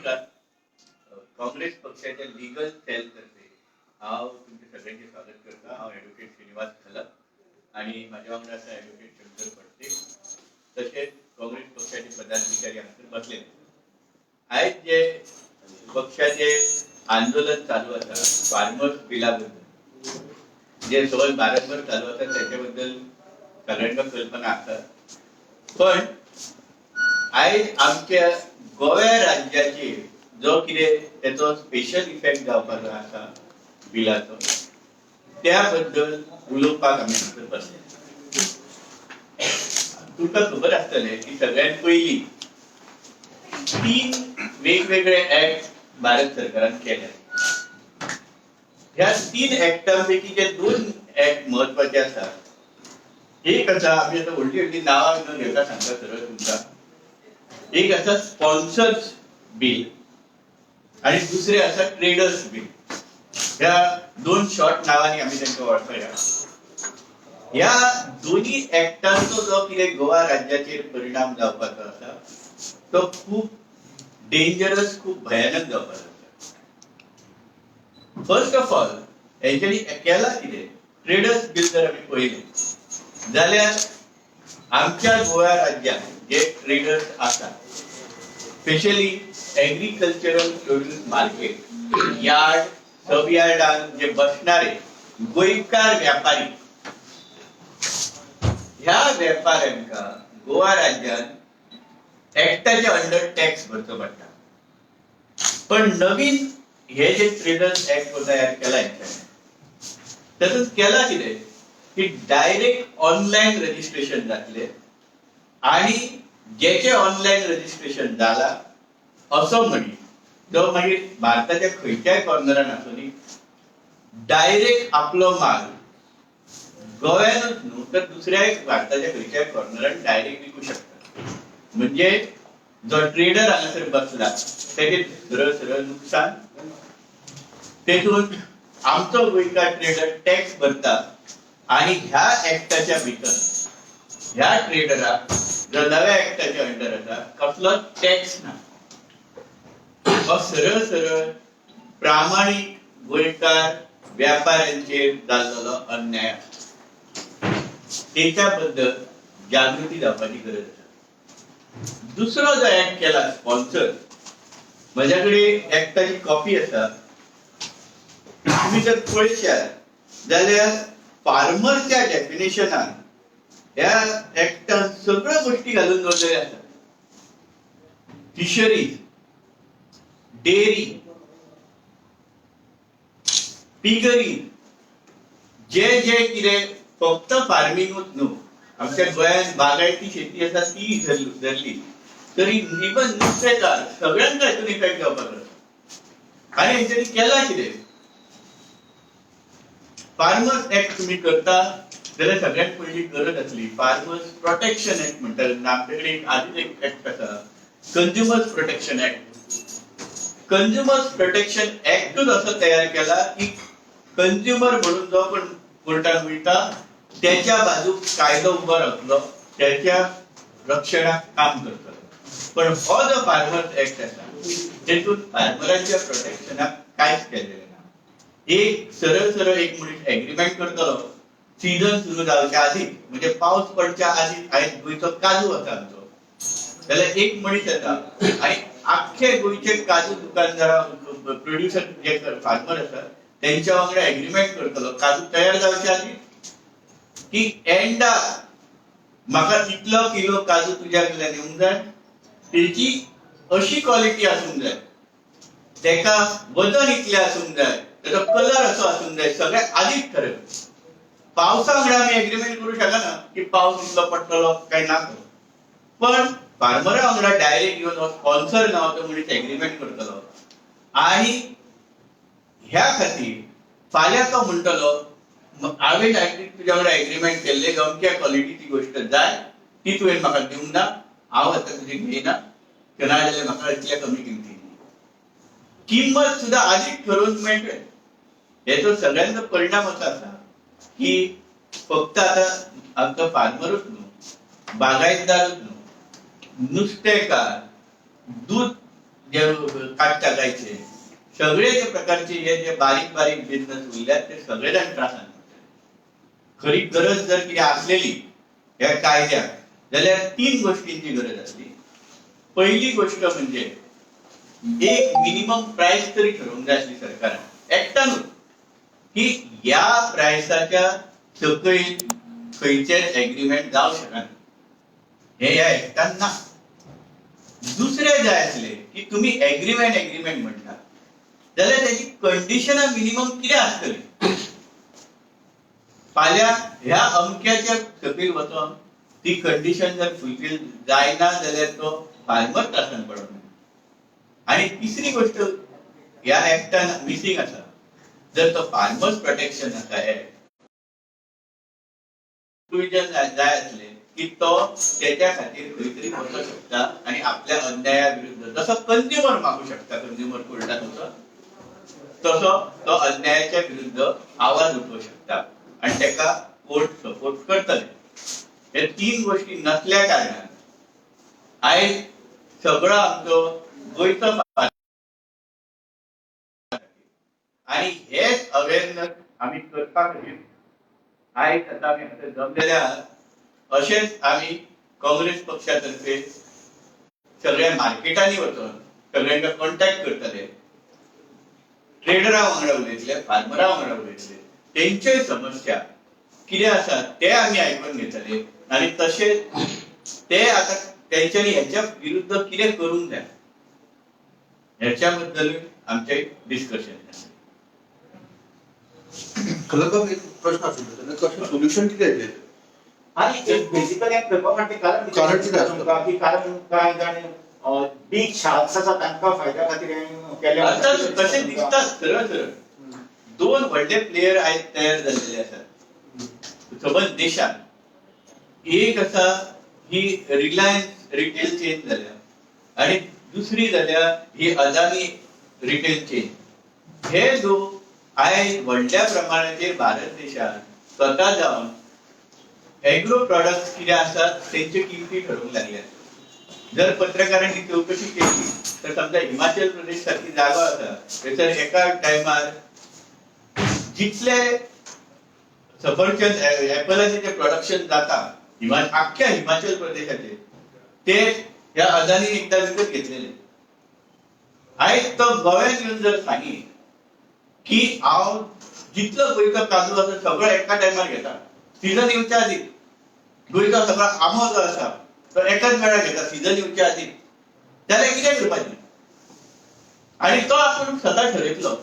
नमस्कार. काँग्रेस पक्षाच्या legal sale तर्फे हांव तुमचे सगळ्यांचे स्वागत करता. हांव ॲडव्होकेट श्रीनिवास खलप आणि माझ्या वांगडा आसा ॲडव्होकेट शंकर फडते, तशेंच काँग्रेस पक्षाचे पदाधिकारी हांगासर बसलेले. आयज जे पक्षाचे आंदोलन चालू आसा फार्मर्स बिला बद्दल, जे सहज भारतभर चालू आसा, त्याच्याबद्दल सगळ्यांका कल्पना आसा. पण आयज आमच्या गोव्या राज्याचेर जो कितें तेचो स्पेशल इफेक्ट जावपाचो आसा बिलाचो, त्या बद्दल उलोवपाक आमी हांगासर बसले. तुमकां खबर आसतलें की सगळ्यात पयलीं तीन वेगवेगळे ऍक्ट भारत सरकारान केले. ह्या तीन ऍक्टां पैकी जे दोन ऍक्ट म्हत्वाचे आसात, एक आसा, आमी आतां व्हडली व्हडली नांवां न घेता सांगता सरळ तुमकां, एक आसा स्पॉन्सर्स बिल आणि दुसरे आसा ट्रेडर्स बिल. ह्या दोन शॉर्ट नावांनी आमी तांकां वळखया. ह्या दोन्ही ऍक्टांचो जो कितें गोवा राज्याचेर परिणाम जावपाचो आसा तो खूब डेंजरस, खूब भयानक जावपाचो आसा. फर्स्ट ऑफ ऑल, हेंच्यांनी केला कितें? ट्रेडर्स बिल जर आमी पळयलें जाल्यार आमच्या गोवा राज्यात जे ट्रेडर्स आसात, specially agricultural produce market yard, सब यार्डान जे बसणारे गोंयकार व्यापारी, ह्या वेपाऱ्यांका गोवा राज्यात ऍक्टाच्या अंडर टॅक्स भरचो पडटा. पण नवीन हे जे ट्रेडर्स ऍक्ट तयार केला हेंच्यांनी, तातूंत केला कितें की डायरेक्ट ऑनलायन रजिस्ट्रेशन जातले आणि जेचे ऑनलायन रजिस्ट्रेशन जाला असो म्हणी जो मागीर भारताच्या खंयच्याय कॉर्नरान आसूं, डायरेक्ट आपलो माल गोव्यानूच न्हू तर दुसऱ्याय भारताच्या खंयच्याय कॉर्नरान डायरेक्ट विकू शकता. म्हणजे जो ट्रेडर हांगासर बसला तेजे सरळ सरळ नुकसान. तेतून आमचो गोंयकार ट्रेडर टॅक्स भरता आणि ह्या ऍक्टाच्या भितर ह्या ट्रेडराक, जो नव्या ऍक्टाच्या अंडर आसा, कसलोच टॅक्स ना. हो सरळ सरळ प्रामाणीक गोंयकार व्यापाऱ्यांचेर जाल्लो अन्याय आसा. तेच्या बद्दल जागृती जावपाची गरज आसा. दुसरो जो ऍक्ट केला स्पॉन्सर, म्हज्या कडेन ऍक्टाची कॉपी आसा. तुम्ही जर पळयशात जाल्यार फार्मरच्या डेफिनेशनान ह्या ऍक्टान सगळ्यो गोष्टी घालून दवरलेल्यो आसा. फिशरीज, डेअरी, पिगरी, जे जे कितें फक्त फार्मिंगूच न्हू, आमच्या गोंयांत बागायती शेती आसा ती धरली तरी इवन नुस्तेकार सगळ्यांक हातून इफेक्ट जावपाक आसा. आनी हेंच्यांनी केलां कितें? फार्मर्स ऍक्ट तुमी करता जाल्यार सगळ्यात पयली गरज आसली फार्मर्स प्रोटेक्शन ऍक्ट म्हणटाले. आमचे कडेन एक आदीच एक ऍक्ट आसा, consumers protection act. Consumers protection ऍक्टूच असो तयार केला की कंझ्युमर म्हणून जो कोण कोर्टात वयता त्याच्या बाजूक कायदो उबो रावतलो, त्याच्या रक्षणाक काम करतलो. पण हो जो फार्मर्स ऍक्ट आसा तेतून फार्मरांच्या प्रोटेक्शनाक कांयच केलेलें ना. एक सरळ सरळ एक मनीस एग्रीमेंट करतलो सीझन सुरू जावच्या आदी, म्हणजे पावस पडच्या आदी. आयज गोंयचो काजू आसा आमचो, जाल्यार एक मनीस येता आणि आख्खे गोंयचे काजू दुकानदारा, प्रोड्युसर जे फार्मर आसात तेंच्या वांगडा एग्रीमेंट करतलो काजू तयार जावच्या आदी की एंडा म्हाका इतलो किलो काजू तुज्या कडल्यान येवंक जाय, तेची अशी क्वॉलिटी आसूंक जाय, तेका वजन इतलें आसूंक जाय, तेचो कलर असो आसूंक जाय, सगळें आदीच ठरय. पावसा वांगडा आमी एग्रीमेंट करूं शकना की पावस इतलो पडटलो काय ना तो. पण फार्मरा वांगडा डायरेक्ट येवन स्पॉन्सर नांवाचो मनीस एग्रीमेंट करतलो आणि ह्या खातीर फाल्यां तो म्हणटलो, हांवें डायरेक्ट तुज्या वांगडा एग्रीमेंट केल्ले, अमक्या क्वॉलिटीची गोश्ट जाय, ती तुवें म्हाका दिवंक ना, हांव आतां तुजी घेयना, ना जाल्यार म्हाका इतल्या कमी किमतीन. किंमत सुद्दां आदीच ठरोवन मेळटले. हेचो सगळ्यांचो परिणाम असो आसा की फक्त आतां आमचो फार्मरूच न्हू, बागायतदारूच न्हू, नुस्तेकार, दूध जे काडटा गायचे सगळे जे प्रकारचे हे जे बारीक बारीक बिझनस उरल्यात ते सगळे जाण त्रासान. खरी गरज जर कितें आसलेली ह्या कायद्याक जाल्यार तीन गोष्टींची गरज आसली. पहिली गोष्ट म्हणजे एक मिनिमम प्राइस तरी ठरवूंक जाय आसली सरकारान एकट्यानूच की ह्या प्रायसाच्या सकयल खंयचेच एग्रीमेंट जावं शकना, हे ह्या एक्टान ना. दुसरें जाय आसलें की तुमी एग्रीमेंट एग्रीमेंट म्हणटा जाल्यार त्याची कंडिशनां मिनिमम कितें आसतली. फाल्यां ह्या अमक्याच्या सकयल वचोन ती कंडिशन जर फुलफील जायना जाल्यार तो फार्मर त्रासान पडना. आणि तिसरी गोष्ट ह्या एक्टान मिसिंग आसा, जर तो फार्मर्स प्रोटेक्शन आसा एक्ट प्रोविजन जाय आसले की तो त्याच्या खातीर खंय तरी वचूंक शकता आणि आपल्या अन्याया विरुद्ध जसो कंझ्युमर मागू शकता कंझ्युमर कोर्टात वचोन तसो तो अन्यायाच्या विरुद्ध आवाज उठोवंक शकता आणि ताका कोर्ट सपोर्ट करतले. हे तीन गोष्टी नसल्या कारणान आयज सगळो आमचो गोंयचो आणि हेच अवेअरनेस आमी करपा खातीर आयज आतां आमी हांगा जमलेले आहात. अशेंच आमी काँग्रेस पक्षातर्फे सगळ्या मार्केटांनी वचून सगळ्यांक कॉन्टॅक्ट करतले, ट्रेडरा वांगडा उलयतले, फार्मरा वांगडा उलयतले, तेंच्यो समस्या कितें आसा ते आमी आयकून घेतले आनी तशेंच ते आतां तेंच्यांनी हेच्या विरुद्ध कितें करूंक जाय हेच्या बद्दलूय आमचें डिस्कशन जालें. कलकबाब एक प्रश्न आशिल्लो तेन्ना कशें सोल्युशन कितें येतलें? आणि एक बेसिकली हें करपा फाटलें कारण कारण कितें आसता? तुमकां की कारण कांय जाण बीग शार्क्स आसा तांकां फायद्या खातीर हें केलें. आतां तशें दिसता सरळ सरळ दोन व्हडले प्लेयर आयज तयार जाल्लेले आसात समज देशात. एक आसा ही रिलायन्स रिटेल चेन जाल्या आणि दुसरी जाल्या ही अदानी रिटेल चेन. हे लोक आयज व्हडल्या प्रमाणाचेर भारत देशात स्वता जावन एग्रो प्रॉडक्ट्स कितें आसात तेंच्यो किमती ठरोवंक लागल्यात. जर पत्रकारांनी चवकशी केली तर समजा हिमाचल प्रदेश सारखी जागा आसा थंयसर एका टायमार जितले सफरचंद एपलाचे जे प्रोडक्शन जाता आख्ख्या हिमाचल प्रदेशाचे ते ह्या अदानी एकदा विकत घेतलेले. आयज तो गोव्यान येवन जर सांगी की हांव जितलो गोंयचो काजू आसा सगळो एका टायमार घेता, सिजन येवच्या आदी गोंयचो सगळो आंबो जो आसा तो एकाच वेळार घेता सिजन येवच्या आदी, जाल्यार कितें करपाचें? आणि तो आपूण स्वता ठरयतलो.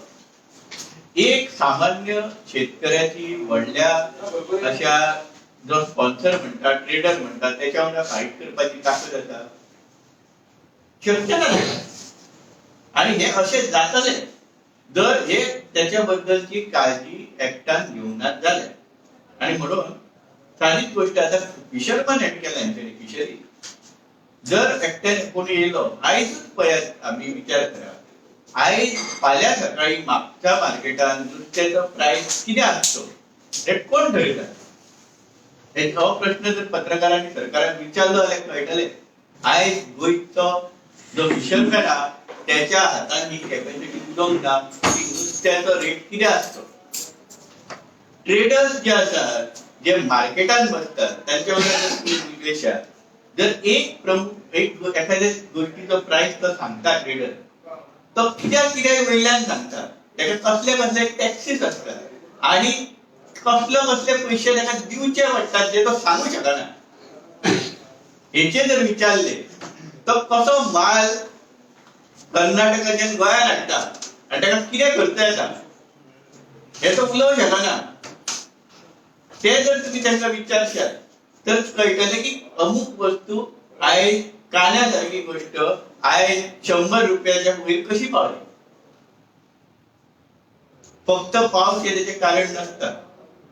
एक सामान्य शेतकऱ्याची व्हडल्या अशा जो स्पॉन्सर म्हणटा ट्रेडर म्हणटा त्याच्या वांगडा फायट करपाची ताकद आसा शक्य ना. आणि हे अशें जातलें जर हे त्याच्या बद्दलची काळजी एक्टान घेवनात जाल्यार. आणि म्हणून सादीच गोष्ट आता फिशरमॅन ऍड केला हेंच्यांनी फिशरी जर एकट्यान कोणी येयलो आयजूच पळयात आमी विचार करा आयज फाल्यां सकाळी म्हापसा मार्केटान नुस्त्याचो प्रायस कितें आसतो हे कोण ठरयता? हे हो प्रश्न जर पत्रकारांनी सरकाराक विचारलो जाल्यार कळटलें. आयज गोंयचो जो फिशरमॅन आहा त्याच्या हातान ही कॅपॅसिटी उलोवंक ना की नुस्त्याचो रेट कितें आसतो. ट्रेडर्स जे आसात जे मार्केटान बसतात तांच्या वांगडा जर तुमी उलयशात जर एक प्रमुख एक एखाद्या गोष्टीचो प्रायस तो सांगता ट्रेडर तो कित्याक कित्याक वयल्यान सांगता, ताका कसले कसले टॅक्सीस आसतात आणि कसले कसले पयशे ताका दिवचे पडटात जे तो सांगू शकना. हेचे जर विचारले तो कसो माल कर्नाटकाच्यान गोंयान हाडटा आनी ताका कितें खर्च येता हे तो उलोवंक शकना. ते जर तुमी तांकां विचारशात तर कळटलें की अमूक वस्तू आयज कांद्या सारकी गोष्ट आयज 100 रुपयाच्या वयर कशी पावली. फक्त पावस हे त्याचें कारण नासता.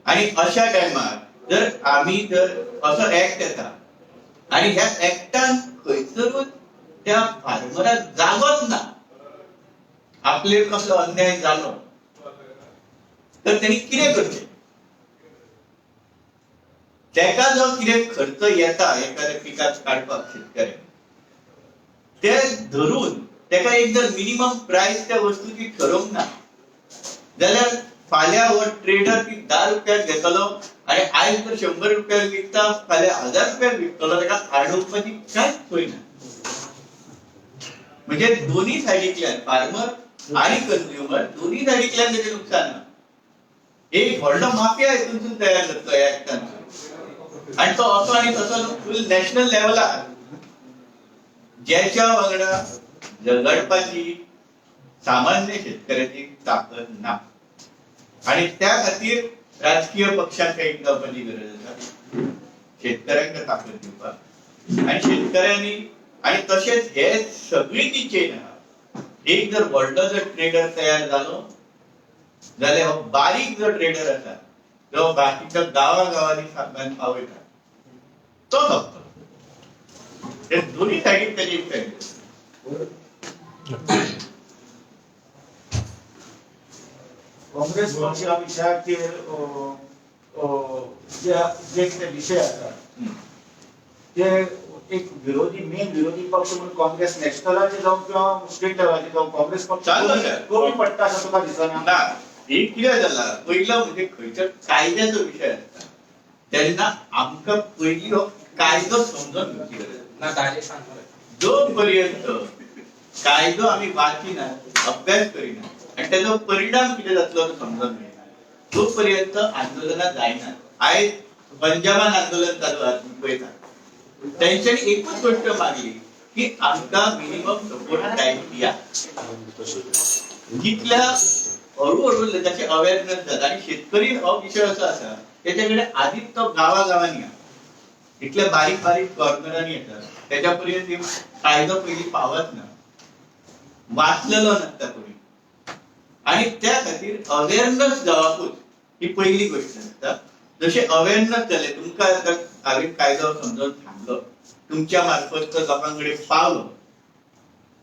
आणि अशा टायमार जर आमी जर असो एक्ट येता आणि ह्या एक्टान खंयसरूच त्या फार्मराक जागोच ना आपले कसलो अन्याय जालो तर तेणी कितें करचें? तेका जो कितें खर्च येता एखाद्या पिकाक काडपाक शेतकऱ्याक ते धरून तेका एक जर मिनिमम प्रायस त्या वस्तूची ठरोवंक ना जाल्यार फाल्यां हो ट्रेडर ती 10 रुपयाक घेतलो आनी आयज जर 100 रुपयाक विकता, फाल्यां 1000 रुपयाक विकतलो, ताका आडोवपाची कांयच सोय ना. म्हणजे दोन्ही सायडींतल्यान फार्मर आनी कंझ्युमर दोन्ही सायडींतल्यान तेजें नुकसान आहा. एक व्हडलो माफिया हितूनसून तयार जातलो ह्या एक्टानसून, आनी तो असो आनी तसो फूल नॅशनल लेवलार ज्याच्या वांगडा झगडपाची सामान्य शेतकऱ्याची ताकद ना. आणि त्या खातीर राजकीय पक्षांक एक जावपाची गरज आसा, शेतकऱ्यांक ताकद दिवपाक. आनी शेतकऱ्यांनी आनी तशेंच हे सगळी जी चेन आहा, एक जर व्हडलो जर ट्रेडर तयार जालो जाल्यार हो बारीक जो ट्रेडर आसा जो बाकीच्या गांवा गांवांनी सामान पावयता तो सोंपतलो. हे दोन्ही सायडीन तेजे इफेक्ट. काँग्रेस पक्ष ह्या विशयाचेर जे कितें विशय आसा ते एक विरोधी मेन विरोधी पक्ष म्हणून काँग्रेस नॅशनलाचे जावं किंवा स्टेट लेवलाचे जावं काँग्रेस पक्ष कमी पडटा अशें तुका दिसना? ना, हे कितें जाला, पयलो म्हणजे खंयच्या कायद्याचो विशय आसता तेन्ना आमकां पयलीं हो कायदो समजून घेवची गरज ना. ताजे जो पर्यंत कायदो आमी वाचिना, अभ्यास करिना आनी तेजो परिणाम कितें जातलो तो समजून घेयना तो पर्यंत आंदोलनां जायना. आयज पंजाबान आंदोलन चालू आसा, तुमी पळयता, तेंच्यांनी एकूच गोश्ट मागली की आमकां मिनिमम सपोर्ट प्रायस दिया. जितल्या हळूहळू ताचे अवेरनेस जाता. आनी शेतकरी हो विशय असो आसा तेच्या कडेन आदीच तो गांवा गांवांनी आसा, इतल्या बारीक बारीक कॉर्नरांनी येता, तेच्या पर्यंत कायदो पयलीं पावत ना, वाचलेलो नासता कोणी. आनी त्या खातीर अवेरनेस जावपूच ही पयली गोश्ट आसता. जशें अवेरनेस जालें तुमकां आतां हांवें कायदो समजून सांगलो, तुमच्या मार्फत तो लोकां कडेन पावलो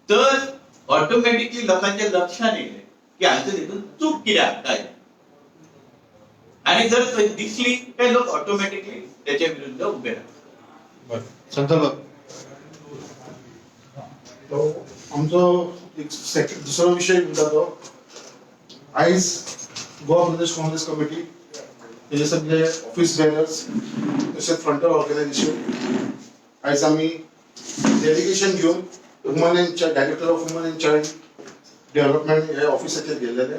तर ऑटोमॅटिकली लोकांच्या लक्षात येयलें की हांचो तितून चूक कित्याक काय, आनी जर थंय दिसली काय लोक ऑटोमॅटिकली त्याच्या विरुद्ध उभे राहतात. संदर्भ तो आमचो एक दुसरो विशय म्हणटा तो आयज गोवा प्रदेश काँग्रेस कमिटी तेजे सगळे ऑफिस बेरर्स तशेंच फ्रंटल ऑर्गनायझेशन आयज आमी डेलिगेशन घेवन woman and director of woman and child development ह्या ऑफिसाचेर गेलेले.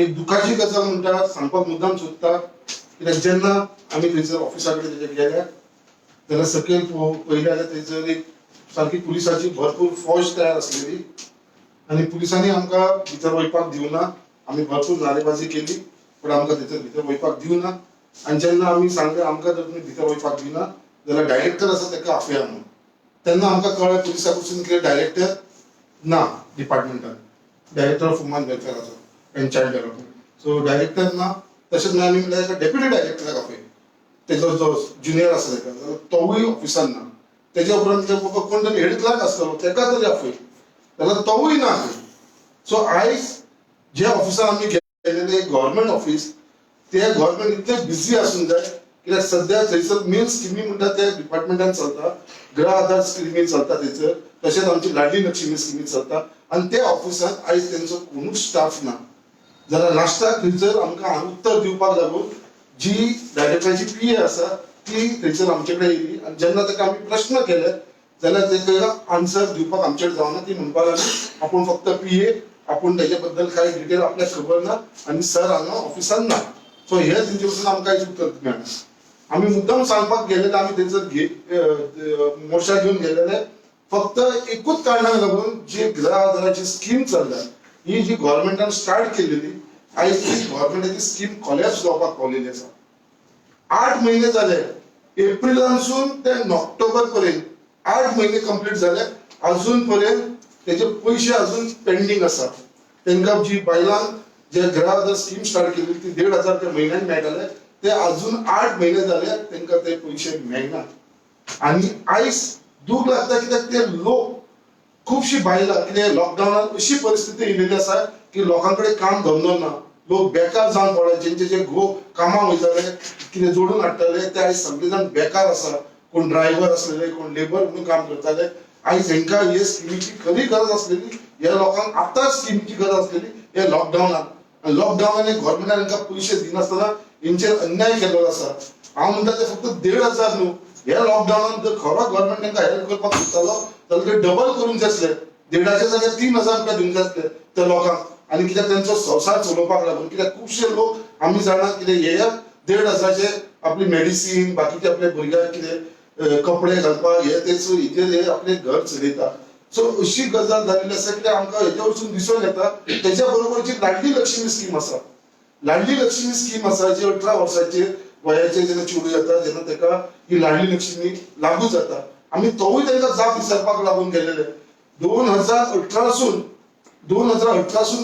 एक दुखाची गजाल म्हणटा सांगपाक मुद्दाम सोदता, कित्याक जेन्ना आमी थंयसर ऑफिसा कडेन तेजे गेल्या जाल्यार सकयल पळयलें जाल्यार थंयसर एक सारकी पुलिसाची भरपूर फौज तयार आसलेली आनी पुलिसांनी आमकां भितर वयपाक दिवना. आमी भरपूर नारेबाजी केली पूण आमकां थंयसर भितर वयपाक दिवना. आनी जेन्ना आमी सांगलें आमकां जर तुमी भितर वयपाक दिना जाल्यार डायरेक्टर आसा ताका आफया म्हणून, तेन्ना आमकां कळ्ळें पुलिसा कडसून कितें डायरेक्टर ना डिपार्टमेंटान, डायरेक्टर ऑफ वुमन वेलफेराचो and child development, so director ना. तशेंच मागीर आमी म्हणल्यार डेप्युटी डायरेक्टराक आपय, तेजो जो ज्युनियर आसा ताका, जाल्यार तोवूय ऑफिसान ना. तेज्या उपरांत बाबा कोण तरी हेड क्लार्क आसतलो ताका तरी आपय, जाल्यार तोवूय ना. सो आयज जे ऑफिसान आमी गेलेले गव्हर्मेंट ऑफिस, ते गव्हर्मेंट इतले बिझी आसूंक जाय कित्याक सद्या थंयसर मेन स्किमी म्हणटा त्या डिपार्टमेंटान चलता, गृह आधार स्किमी चलता थंयसर, तशेंच आमची लाडली लक्ष्मी स्किमी चलता आनी त्या ऑफिसान आयज तेंचो कोणूच स्टाफ ना. जाल्यार लास्टाक थंयसर आमकां उत्तर दिवपाक लागून जी डायरेक्टराची पी ए आसा ती थंयसर आमचे कडेन येयली आनी जेन्ना ताका आमी प्रश्न केले जाल्यार ताका आन्सर दिवपाक आमचे कडेन जावना. ती म्हणपाक लागली आपूण फक्त पी ए, आपूण तेजे बद्दल कांय डिटेल आपल्याक खबर ना आनी सर हांगा ऑफिसान ना. सो हे तेंचे पासून आमकां आयज उत्तर मेळना. आमी मुद्दाम सांगपाक गेलेले, आमी थंयसर मोर्चा घेवन गेलेले फक्त एकूच कारणाक लागून जी गृह आधाराची स्कीम चल्ल्या ही जी गव्हर्मेंटान स्टार्ट केलेली आयज ती गव्हर्मेंटाची स्कीम कोलॅप्स जावपाक पावलेली आसा. 8 म्हयने जाले, एप्रिलांसून ते ऑक्टोबर पर्यंत 8 म्हयने कंप्लीट जाले, अजून पर्यंत तेजे पयशे अजून पेंडींग आसा. तेंकां जी बायलांक जे गृह आधार स्कीम स्टार्ट केली ती 1500 रुपया म्हयन्याक मेळटाले, ते अजून 8 म्हयने जाले तेंकां ते पयशे मेळना. आनी आयज दूख लागता कित्याक ते लोक खुबशी बायलां कितें लॉकडावनान अशी परिस्थिती येयलेली आसा की लोकां कडेन काम धंदो ना, लोक बेकार जावन पडले, जेंचे जे घोव कामाक वयताले कितें जोडून हाडटाले ते आयज सगळे जाण बेकार आसा. कोण ड्रायव्हर आसलेले, कोण लेबर म्हणून काम करताले. आयज हेंकां हे स्किमीची खरी गरज आसलेली, ह्या लोकांक आतां स्किमीची गरज आसलेली ह्या लॉकडावनान. आनी लॉकडावनान गव्हर्मेंटान हेंकां पयशे दिनासतना हेंचेर अन्याय केल्लो आसा. हांव म्हणटा ते फक्त 1,500 न्हू, ह्या लॉकडावनान जर खरो गव्हर्मेंट तांकां हेल्प करपाक सोदतालो जाल्यार ते डबल करूंक जाय आसले, 1,500 जाग्यार 3,000 रुपया दिवंक जाय आसले त्या लोकांक. आनी कित्याक तेंचो संवसार चलोवपाक लागून, कित्याक खुबशे लोक आमी जाणा कितें हे 1,500 आपली मेडिसीन, बाकीचे आपल्या भुरग्यांक कितें कपडे घालपाक हे तेच हेजेर हे आपले घर चलयता. सो अशी गजाल जाल्ली आसा कित्याक आमकां हेजे वरसून दिसून येता. तेच्या बरोबर जी लाडली लक्ष्मी स्कीम आसा, लाडली लक्ष्मी स्कीम आसा जी 18 वर्साचेर वयाचेर जेन्ना चेडूं येता जेन्ना ताका ही लाडली लक्ष्मी लागू जाता, आमी तोवूय तांकां जाप विचारपाक लागून गेलेले. 2018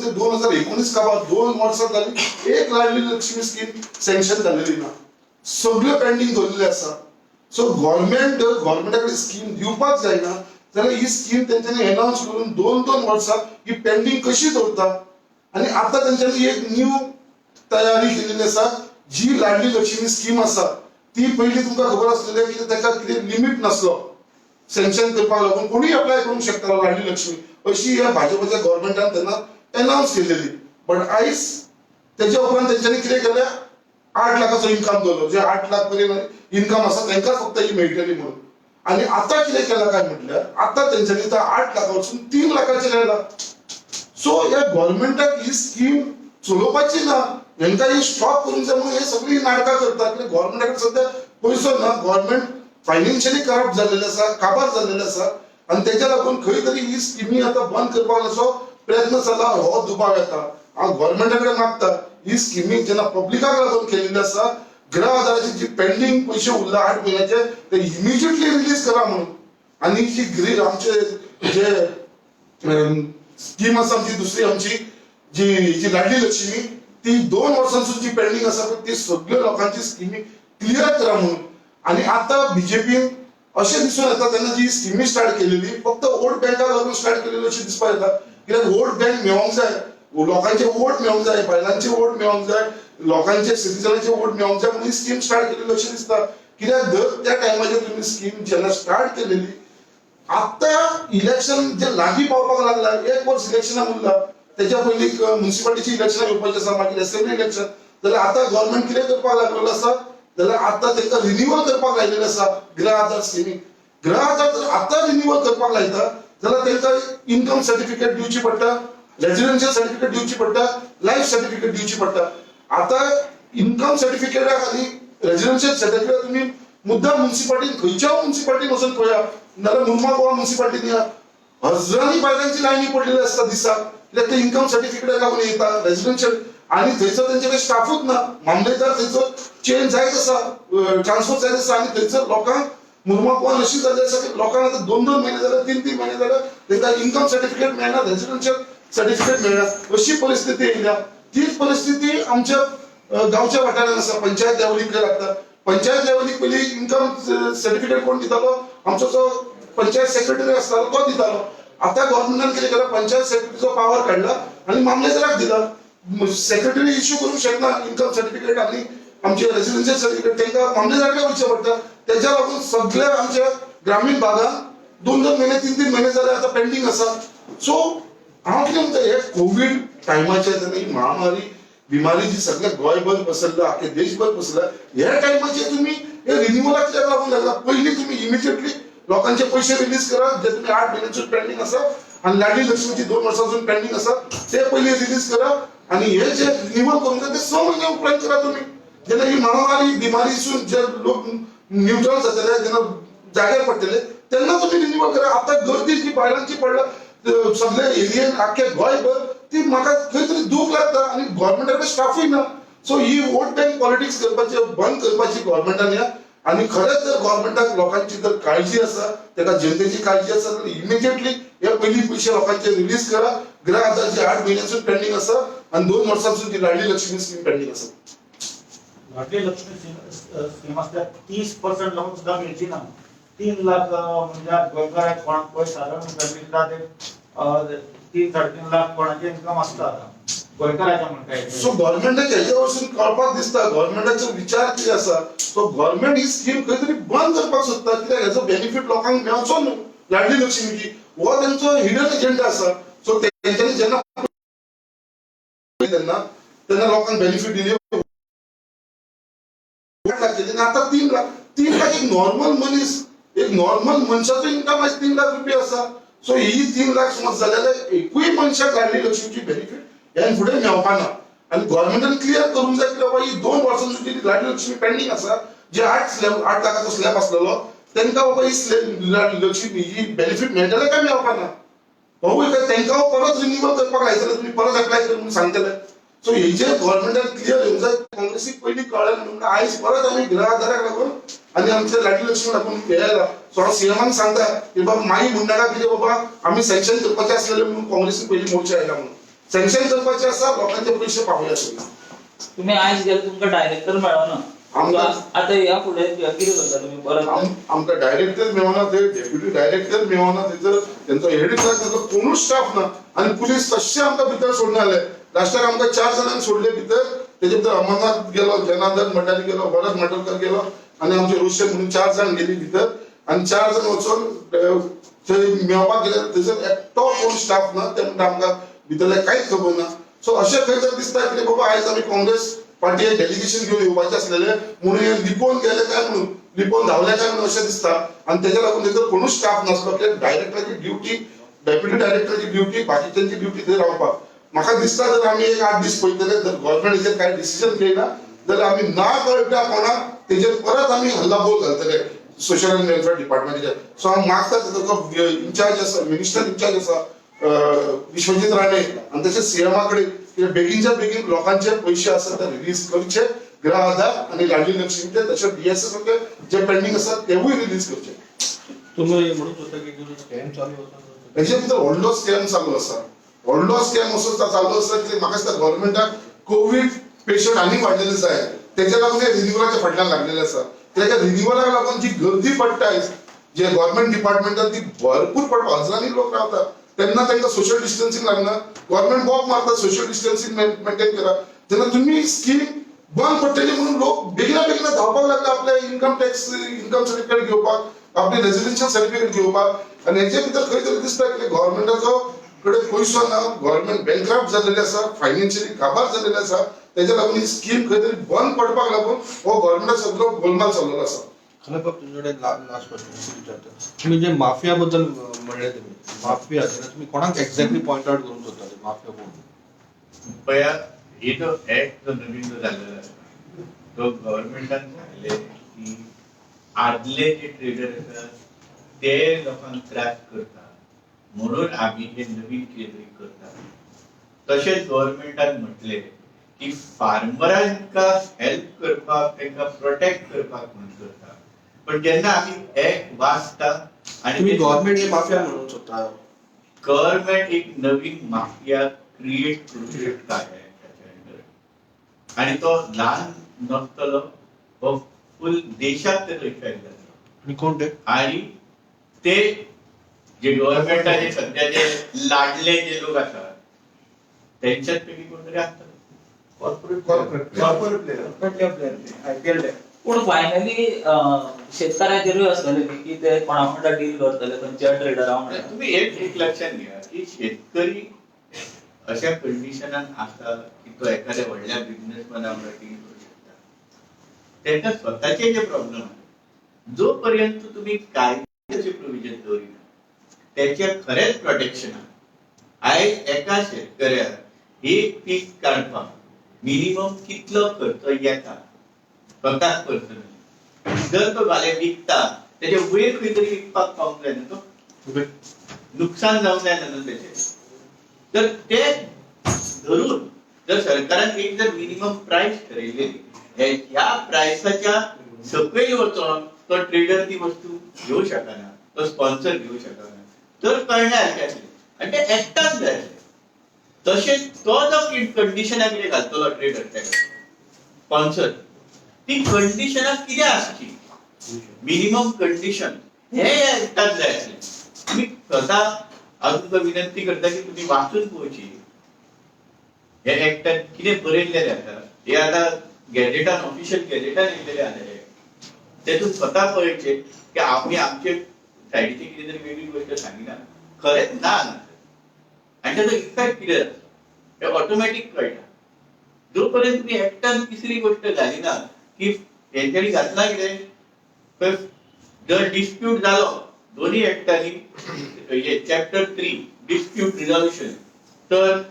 ते 2019 काबार 2 वर्सां जाली एक लाडली लक्ष्मी स्कीम सँक्शन जालेली ना, सगळे पेंडींग दवरलेले आसा. सो गव्हर्मेंट गव्हर्मेंटा कडेन स्कीम दिवपाक जायना जाल्यार ही स्कीम तेंच्यांनी एनावन्स करून 2-2 वर्सां ही पेंडींग कशी दवरता. आनी आतां तेंच्यांनी एक न्यू तयारी केलेली आसा, जी लाडली लक्ष्मी स्कीम आसा ती पयलीं तुमकां खबर आसलेली की ताका कितें लिमीट नासलो सँक्शन करपाक लागून, कोणूय अप्लाय करूंक शकतालो लाडली लक्ष्मी, अशी ह्या भाजपाच्या गव्हर्मेंटान तेन्ना एनावन्स केलेली. बट आयज तेच्या उपरांत तेंच्यांनी कितें केलें, 8 लाखाचो इन्कम दवरलो, जे 8 लाख पर्यंत इन्कम आसा तांकां फक्त ही मेळटली म्हणून. आनी आतां कितें केलां काय म्हटल्यार आतां तेंच्यांनी तो 8 लाखा वचून 3 लाखाचेर आयला. सो ह्या गव्हर्मेंटाक ही स्कीम चलोवपाची ना, हेंकां ही स्टॉप करूंक जाय म्हणून हे सगळीं नाटकां करतात. कित्याक गव्हर्मेंटा कडेन सद्या पयसो ना, गव्हर्मेंट फायनान्शियली करप्ट जाल्लेलें आसा, काबार जाल्लेलें आसा. आनी तेच्या लागून खंय तरी ही स्किमी आतां बंद करपाचो प्रयत्न चल्ला हो दुबाव येता. हांव गव्हर्मेंटा कडेन मागता ही स्किमी जेन्ना पब्लिकाक लागून केलेली आसा, गृह आधाराचे जी पेंडींग पयशे उरला 8 म्हयन्याचे ते इमिजिएटली रिलीज करा म्हणून. आनी जी ग्री आमचे जे स्कीम आसा आमची दुसरी आमची जी जी लाडली लक्ष्मी ती 2 वर्सांसून जी पेंडींग आसा ती सगळ्या लोकांची स्किमी क्लियर करा म्हणून. आनी आतां बीजेपीन अशें दिसून येता तेन्ना जी स्किमी स्टार्ट केलेली फक्त वोट बँकाक लागून स्टार्ट केलेली अशें दिसपाक येता. कित्याक वोट बँक मेळोंक जाय, लोकांचे वोट मेळोंक जाय, बायलांचे वोट मेळोंक जाय, लोकांचे सिटीजनाचे वोट मेळोंक जाय म्हणून ही स्कीम स्टार्ट केलेली अशें दिसता. कित्याक दर त्या टायमाचेर तुमी स्कीम जेन्ना स्टार्ट केलेली, आतां इलेक्शन जे लागीं पावपाक लागला, 1 वर्स इलेक्शनाक उरला, तेच्या पयलीं म्युनिसिपालिटीची इलेक्शनां येवपाची आसा, मागीर असेंब्ली इलेक्शन, जाल्यार आतां गव्हर्मेंट कितें करपाक लागलेलो आसा जाल्यार आतां तांकां रिन्युअल करपाक लायलेलें आसा गृह आधार स्किमी. गृह आधार जर आतां रिन्युअल करपाक लायता जाल्यार तांकां इन्कम सर्टिफिकेट दिवची पडटा, रेजिडेन्शियल सर्टिफिकेट दिवची पडटा, लायफ सर्टिफिकेट दिवची पडटा. आतां इन्कम सर्टिफिकेटाक आनी रेजिडेन्शियल सर्टिफिकेट तुमी मुद्दाम म्युनिसिपालिटीन खंयच्या म्युनिसिपालिटीन वचून पळया, नाल्यार मुर्मा गोवा म्युनिसिपालिटीन या, हजारांनी बायलांची लायनी पडलेली आसता दिसाक, कित्याक ते इन्कम सर्टिफिकेटाक लागून येता रेजिडेन्शियल. आनी थंयसर तेंचे कडेन स्टाफूच ना, मामलेदार थंयसर चेंज जायत आसा, ट्रान्सफर जायत आसा. आनी थंयसर लोकांक मुर्मा गोवान अशी जाल्ली आसा की लोकांक आतां 2-2 म्हयने जाले, 3-3 म्हयने जाले तांकां इन्कम सर्टिफिकेट मेळना, रेजिडेन्शियल सर्टिफिकेट मेळना, अशी परिस्थिती येयल्या. तीच परिस्थिती आमच्या गांवच्या वाठारांत आसा. पंचायत लेवलीक लागता, पंचायत लेवलीक पयलीं इन्कम सर्टिफिकेट कोण दितालो, आमचो जो पंचायत सेक्रेटरी आसतालो तो दितालो. आतां गव्हर्मेंटान कितें केलां, पंचायत सेक्रेटरीचो पावर काडला आनी मामलेदाराक दिला. सेक्रेटरी इश्यू करूंक शकना इन्कम सर्टिफिकेट आनी आमचे रेजिडेन्शियल सर्टिफिकेट, तांकां मामलेदारा कडेन वचचें पडटा. तेच्या लागून सगळ्या आमच्या ग्रामीण भागांत 2-2 म्हयने 3-3 म्हयने जाले आतां पेंडींग आसा. सो हांव कितें म्हणटा, हे कोवीड टायमाचेर जेन्ना ही महामारी बिमारी जी सगळ्या गोंयभर पसरल्या, आख्खे देशभर पसरल्या, ह्या टायमाचेर तुमी हे रिन्युअलाक कित्याक लागून लागला? पयलीं तुमी इमिजिएटली लोकांचे पयशे रिलीज करा जे तुमी 8 म्हयन्यासून पेंडींग आसा आनी लाडली लक्ष्मीची 2 वर्सांसून पेंडींग आसा ते पयलीं रिलीज करा. आनी हे जे रिन्युअल करूंक जाय ते 6 म्हयन्या उपरांत करा तुमी, जेन्ना ही महामारी बिमारीसून जे लोक न्यूट्रल जातले, जेन्ना जाग्यार पडटले तेन्ना तुमी रिन्युअल करा. आतां गर्दी जी बायलांची पडला सगळे एरियेन आख्खे गोंयभर, ती म्हाका खंय तरी दूख लागता. आनी गव्हर्मेंटा कडेन स्टाफूय ना. सो ही वोट बँक पॉलिटिक्स करपाची बंद करपाची गव्हर्मेंटान ह्या. आनी खरेंच जर गव्हर्मेंटाक लोकांची जर काळजी आसा, ताका जनतेची काळजी आसा जाल्यार इमिजिएटली हे पयलीं पयशे लोकांचे रिलीज करा. गृह आधारची 8 म्हयन्यासून पेंडींग आसा आनी 2 वर्सांसून ती लाडली लक्ष्मी स्कीम पेंडींग आसा. लाडली लक्ष्मी स्कीम आसल्यार 30% लोकांक सुद्दां मेळची ना. 3 लाख म्हणजे गोंयकाराक कोणाक पळय सादारण फॅमिलीला ते 3-3.5 लाख कोणाचे इन्कम आसता आतां गोंयकाराच्या म्हणटा. सो गव्हर्मेंटाक हेच्या वरसून कळपाक दिसता गव्हर्मेंटाचो विचार कितें आसा. सो गव्हर्मेंट ही स्कीम खंय तरी बंद करपाक सोदता, कित्याक हेचो बेनिफीट लोकांक मेळचो न्हू. लाडली लक्ष्मीची. हो तेंचो हिडन एजेंडा आसा. सो तेंच्यांनी जेन्ना तेन्ना तेन्ना लोकांक बेनिफीट दिली 8 लाख केली, आतां 3 लाख. 3 लाख एक नॉर्मल मनीस, एक नॉर्मल मनशाचो इन्कम आयज 3 लाख रुपया आसा. सो ही 3 लाख समज जाले जाल्यार एकूय मनशाक लाडली लक्ष्मीची बेनिफीट ह्यान फुडें मेळपा ना. आनी गव्हर्मेंटान क्लियर करूंक जाय की बाबा ही 2 वर्सांची जी लाडली लक्ष्मी पेंडींग आसा, जे 8 स्लॅब, 8 लाखाचो स्लॅब आसलेलो, तांकां बाबा ही स्लॅब लाडली लक्ष्मी ही बेनिफीट मेळटले काय मेळपा ना. हो, तांकां परत रिन्युअल करपाक लायतले, तुमी परत एप्लाय कर म्हणून सांगतले. सो हेजेर गव्हर्मेंटान क्लियर येवंक जाय. काँग्रेसीक पयलीं कळ्ळें म्हणून आयज परत आमी गृह आधाराक लागून आनी आमच्या लाडली लक्ष्मी लागून हे येयला. सो हांव सीएमाक सांगता की बाबा मागीर म्हणनाका कितें बाबा आमी सँक्शन करपाचे आसलेले म्हणून काँग्रेसीन पयलीं मोर्चा आयला म्हणून. सँक्शन करपाचे आसा, लोकांचे पयशे पावया तुमी. तुम्ही आयज गेले, तुमकां डायरेक्टर मेळना. आतां ह्या फुडें कितें करता तुमी परत? आमकां डायरेक्टर मेळना, ते डेप्युटी डायरेक्टर मेळना, थंयसर तेंचो हेड क्लार्क, ताचो कोणूच स्टाफ ना. आनी पुलीस तशे आमकां भितर सोडना जाले. लास्टाक आमकां चार जाणांक सोडले भितर. तेजे भितर अमरनाथ गेलो, जनार्दन भंडारी गेलो, भरत माटोणकर गेलो आनी आमचे रोशन म्हणून चार जाण गेली भितर. आनी चार जाण वचोन थंय मेळपाक गेले, थंयसर एकटो कोण स्टाफ ना. ते म्हणटा आमकां भितरलें कांयच खबर ना. सो अशें खंय तरी दिसता की बाबा आयज आमी काँग्रेस पार्टी डेलिगेशन घेवन येवपाचें आसलेले म्हणून हे लिपोवन गेले काय म्हणून, लिपोवन धांवले काय म्हणून अशें दिसता. आनी तेज्या लागून थंयसर कोणूच स्टाफ नासलो, कित्याक डायरेक्टराची ड्युटी, डेप्युटी डायरेक्टराची ड्युटी, बाकीच्यांची ड्युटी थंय रावपाक. म्हाका दिसता जर आमी एक 8 दीस पळयतले, जर गव्हर्मेंट हेचेर कांय डिसिजन घेयना जाल्यार आमी ना कळटा कोणाक तेजेर परत आमी हल्ला बोल घालतले सोशल अँड वेलफेअर डिपार्टमेंटाचेर. सो हांव मागता ताचो इन्चार्ज आसा, मिनिस्टर इन्चार्ज आसा विश्वजीत राणे आनी तशेंच सीएमा कडेन की बेगीनच्या बेगीन लोकांचे पयशे आसा ते रिलीज करचे, गृह आधार आनी लाडली लक्ष्मीचे, तशेंच डीएसएस जे पेंडींग आसा तेवूय रिलीज करचे. तुम्ही म्हणत होता की जो स्कॅम चालू आसा. हेजे भितर व्हडलो स्कॅम चालू आसा. व्हडलो स्कॅम असो चालू आसा की म्हाका दिसता गव्हर्मेंटाक कोवीड पेशंट आनी वाडलेले जाय, तेच्या लागून ते रिन्युअलाच्या फाटल्यान लागलेले आसा. तेच्या रिन्युअलाक लागून जी गर्दी पडटा आयज जे गव्हर्मेंट डिपार्टमेंटात, ती भरपूर पडटा. हजारांनी लोक रावता तेन्ना तांकां सोशल डिस्टन्सिंग लागना. गव्हर्मेंट बोब मारता, सोशल डिस्टन्सिंग मेंटेन करा. तेन्ना तुमी स्कीम बंद पडटली म्हणून लोक बेगिना बेगिना धांवपाक लागले आपले इन्कम टॅक्स, इन्कम सर्टिफिकेट घेवपाक, आपले रेसिडेन्शियल सर्टिफिकेट घेवपाक. आनी हेचे भितर खंय तरी दिसता की गव्हर्मेंटाचो कडेन पयसो ना, गव्हर्मेंट बँकरप्ट जाल्लेले आसा, फायनान्शियली काबार जाल्लेले आसा. तेच्या लागून ही स्कीम खंय तरी बंद पडपाक लागून हो गव्हर्मेंटाचो सगळो गोलमाल चाललेलो आसा. खरें बाब, तुमच्या कडेन लास्ट क्वेश्चन विचारता. तुम्ही जे माफिया बद्दल म्हणले, तुम्ही माफिया तेन्ना तुम्ही कोणाक एक्झॅक्टली पॉइंट आउट करूंक सोदता, माफिया कोण? पळया, ही जो ऍक्ट जो नवीन जो जाल्लेलो आसा, तो गव्हर्मेंटान सांगले की आदले जे ट्रेडर आसात ते लोकांक त्रास करता म्हणून आमी हे नवीन कितें तरी करता. तशेंच गव्हर्मेंटान म्हटलें की फार्मरांका हेल्प करपाक, तांकां प्रोटेक्ट करपाक म्हणून करता. पण जेन्ना आमी ऍक्ट वाचता आणि तुम्ही गव्हर्नमेंट हे माफिया म्हणून सोदता? गव्हर्नमेंट एक नवीन माफिया क्रिएट करू शकता ह्या ऍक्टाच्या अंडर आणि तो ल्हान नसतलो, हो फुल देशात तेजो इफेक्ट जातलो. आणि कोण ते? आणि ते जे गव्हर्नमेंटाचे सध्या जे लाडले जे लोक आसात त्यांच्यात पैकी कोणतरी आसतलो. Corporate. Corporate. Corporate player, IPL. पूण फायनली शेतकाराचेरूय आसतले न्ही की ते कोणा वांगडा डील करतले, खंयच्या ट्रेडरा वांगडा. तुम्ही एक एक लक्षात घ्या की शेतकरी अशा कंडिशनान आसा की तो एखाद्या व्हडल्या बिझनेसमॅना वांगडा डील करू शकता. तांकां स्वताचे जे प्रॉब्लेम आसा, जो पर्यंत तुम्ही कायद्याचे प्रोविजन दवरिना त्याच्या खरेंच प्रोटेक्शन. आयज एका शेतकऱ्याक एक पीक काडपाक मिनिमम कितलो खर्च येता स्वताक पर्सनली, जर तो फाल्यां विकता तेजे वयर खंय तरी विकपाक पावूंक जायना, तो नुकसान जावंक जायना न्हू तेचें. तर ते धरून जर सरकारान एक जर मिनिमम प्रायस ठरयलेली, ह्या प्रायसाच्या सकयल वचोन तो ट्रेडर ती वस्तू घेवं शकना, तो स्पॉन्सर घेवं शकना, तर कळण्या सारकें आसलें आनी ते एक्टान जाय आसलें. तशें तो जो कंडिशनां कितें घालतलो ट्रेडर तेका स्पॉन्सर, ती कंडिशनां कितें आसची, मिनिमम कंडिशन, हे एक्टान जाय आसलें. तुमी स्वता, हांव तुमकां विनंती करता की तुमी वाचून पळोवची हे एक्टान कितें बरयल्लेलें आसा. हे आतां गॅजेटान, ऑफिशियल गॅजेटान येयल्लेलें आसा. हे तेतून स्वता पळयचें की आमी आमचे सायडीची कितें तरी वेगळी गोष्ट सांगिना, खरेंच ना आनी ताचो इफेक्ट कितें जाता हें ऑटोमॅटीक कळटा. जो पर्यंत तुमी एक्टान तिसरी गोष्ट घाली ना की हेंच्यांनी घातला कितें, तर जर डिस्प्यूट जालो दोन्ही एक्टांनी हे चॅप्टर 3 डिस्प्यूट रिझॉल्युशन, तर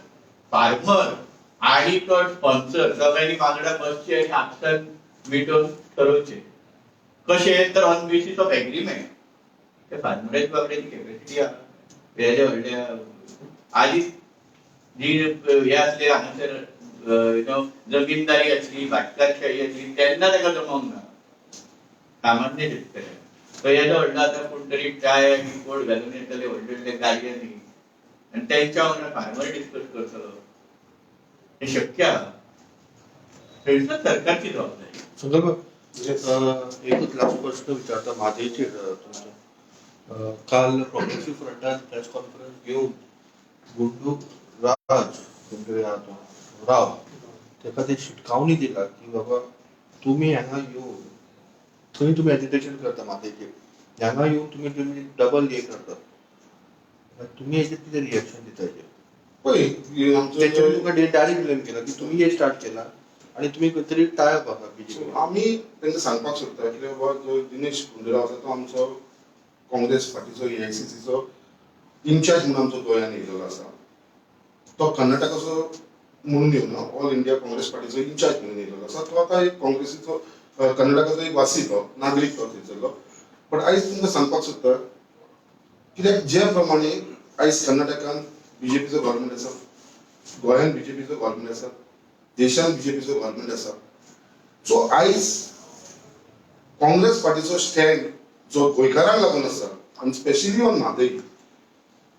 फार्मर आणि तो स्पॉन्सर दोगांनी वांगडा बसचे आनी आपसात मिटोवन ठरोवचे. कशें तर ऑन बेसीस ऑफ एग्रीमेंट. ते फार्मराची बाबड्याची कॅपॅसिटी आहा वेगळे व्हडल्या आदी जी हे आसले हांगासर you know जमीनदारी आसली, भाटकारशाही आसली, तेन्ना ताका जमोंक ना सामान्य शेतकऱ्याक. तो येदो व्हडलो आतां कोण तरी टाय आनी कोट घालून येतले व्हडले व्हडले गाडयांनी आनी तेंच्या वांगडा फार्मर डिस्कस करतलो, हे शक्य आहा? थंयसर सरकारची जबाबदारी. संकल्प, एकूच लास्ट प्रश्न विचारता म्हादयचेर तुमचो. काल प्रोग्रेसिव्ह फ्रंटान प्रेस कॉन्फरन्स घेवन गुंडू राज कोण आहा तो राव तेका ते शिटकावणी दिला की बाबा तुमी हांगा येवन थंय तुमी एजिटेशन करता म्हादयचेर, हांगा येवन तुमी तुमी डबल हे करता, तुमी हेजेर कितें रिएक्शन दिता हेजेर? पळय आमचो तेच्यानी तुमकां डायरेक्ट ब्लेम केला की तुमी हे स्टार्ट केला आणि तुमी खंय तरी टायप आहा बीजेपी. आमी तांकां सांगपाक सोदता कितें बाबा जो दिनेश गुंडूराव आसा तो आमचो काँग्रेस पार्टीचो एआयसीसीचो इन्चार्ज म्हणून आमचो गोंयांत येयलेलो आसा. तो कर्नाटकाचो म्हणून येवना, ऑल इंडिया काँग्रेस पार्टीचो इन्चार्ज म्हणून येयलेलो आसा. तो आतां एक काँग्रेसीचो कर्नाटकाचो एक वासी, तो नागरीक तो थंयसरलो. बट आयज तुमकां सांगपाक सोदता कित्याक जे प्रमाणे आयज कर्नाटकान बीजेपीचो गव्हर्मेंट आसा, गोंयांत बीजेपीचो गव्हर्मेंट आसा, देशांत बीजेपीचो गव्हर्मेंट आसा, सो आयज काँग्रेस पार्टीचो स्टँड जो गोंयकारांक लागून आसा आनी स्पेशली ऑन म्हादय,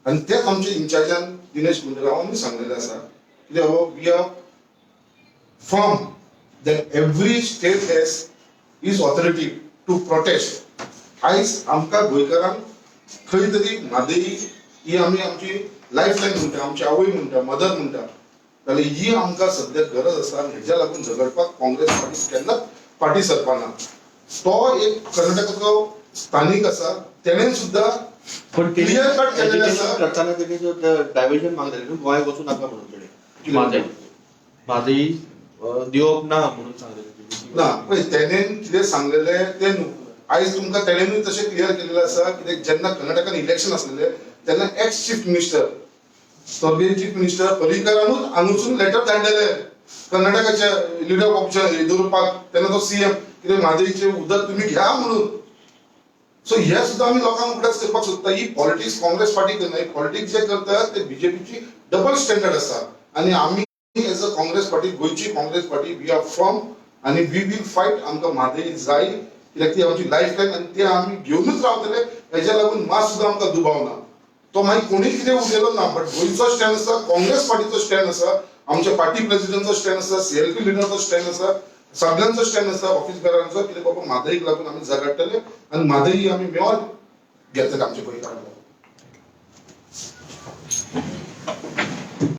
आनी तेच आमच्या इन्चार्जान दिनेश गुंडूरावानूय सांगलेलें आसा कित्याक बाबा we are firm that every state has its authority to protest. आयज आमकां गोंयकारांक खंय तरी म्हादय ही आमी आमची लायफ लायन म्हणटा, आमची आवय म्हणटा, मदर म्हणटा, जाल्यार ही आमकां सद्या गरज आसा आनी हेज्या लागून झगडपाक काँग्रेस पार्टी केन्नाच फाटीं सरपाना. तो एक कर्नाटकाचो स्थानीक आसा, तेणेन सुद्दां पण क्लियर कट केलेलें आसा. करताना तेणी डायवर्जन मागलेलें न्हू, गोंयांत वचूं नाका म्हणून तेणी म्हादय म्हादय दिवप ना म्हणून सांगलेलें. ना पळय तेणेन कितें सांगलेलें तें न्हू, आयज तुमकां तेणेनूय तशें क्लियर केलेलें आसा कित्याक जेन्ना कर्नाटकान इलेक्शन आसलेलें तेन्ना एक्स चीफ मिनिस्टर स्वर्गीय चीफ मिनिस्टर पर्रीकरानूच हांगासून लेटर धाडलेले कर्नाटकाच्या लिडर ऑफ ऑपोजिशन येदियुरप्पाक, तेन्ना तो सीएम, कितें म्हादयचें उदक तुमी घ्या म्हणून. सो हे सुद्दां आमी लोकांक उगडास करपाक सोदता. ही पॉलिटिक्स काँग्रेस पार्टी करना, ही पॉलिटिक्स जे करता ते बीजेपीची डबल स्टँडर्ड आसा. आनी आमी एज अ काँग्रेस पार्टी, गोंयची Congress party, we are firm आनी we will fight. आमकां म्हादय जाय कित्याक ती आमची लायफ लायन आनी ते आमी घेवनूच रावतले. हेज्या लागून मात सुद्दां आमकां दुबाव ना. तो मागीर कोणीय कितें उलयलो ना, बट गोंयचो स्टँड आसा, काँग्रेस पार्टीचो स्टँड आसा, आमच्या पार्टी प्रेसिडेंटचो स्टँड आसा, सीएलपी लिडरचो स्टँड आसा, सगळ्यांचो स्टँड आसा, ऑफिस बेरांचो, कितें बाबा म्हादयक लागून आमी झगडटले आनी म्हादय आमी मेळोन घेतले आमच्या गोंयकारांक.